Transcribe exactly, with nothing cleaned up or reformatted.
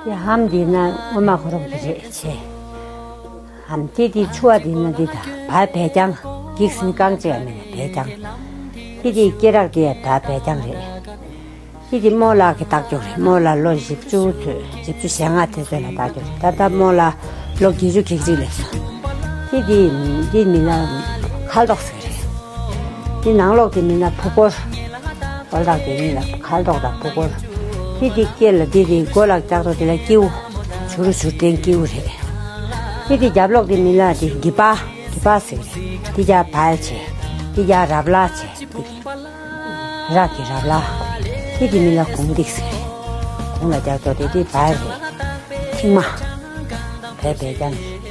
དེ་ཧམ་འདི་ན་ངོ་མ་ཁོ་རང་གི་རེད་ཆེ། ཧམ་དེ་དེ་ཆུ་བ་འདི་ན་འདི་ད་བ་བད་ཀྱང་། གིག་སིན་རྐང་ཅེས་མེད་ན་བད་ཀྱང་། དེ་དེ་སྐེ་རགས་དེ་ད་བད་ཀྱང་རེད། དེ་དེ་རྨོ་ལགས་ཀྱི་རྟགས་འཇུག་རེད། རྨོ་ལགས་ལོ་བཞི་བཅུ་ཚོད་བཞི་བཅུ་ཞེ་ལྔ་དེ་ཚོད་ལ་རྟགས་འཇུག་རེད། ད་ལྟ་རྨོ་ལགས་ལོ་བརྒྱད་ཅུ་གྱ་གཅིག་ལས་སོང་། དེ་དེ་དེ་མིང་ལ་ཁལ་ཏོག་ཟེར་རེད། དེ་ནང་ལོགས་དེ་མིང་ལ་ཕུ་སྐོར། སྐོར་རགས་དེ་མིང་ལ་ཁལ་ཏོག་དང་ཕུ་སྐོར། དེ་དེ་སྐེ་ལ་དེ་དེ་མགོ་ལ་ལྕགས་ཏོ་དེ་ལ་ཀེའུ། བྱུ་རུ་བྱུར་ལྡན་ཀེའུ་རེད། དེ་དེ་རྒྱབ་ལོགས་དེ་མིང་ལ་དེ་གི་པ། གི་པ་ཟེར་རེད། དེ་རྒྱ་བལ་ཆེ། དེ་རྒྱ་རབ་ལ་ཆེ། དེ་རག་གི་རབ་ལ། དེ་དེ་མིང་ལ་གུང་ཏིག་ཟེར། གུང་ལ་རྒྱག་ཐོག་དེ་དེ་བལ་རེད། ཐིག་མ། བལ་བལ་རྐྱང་གི།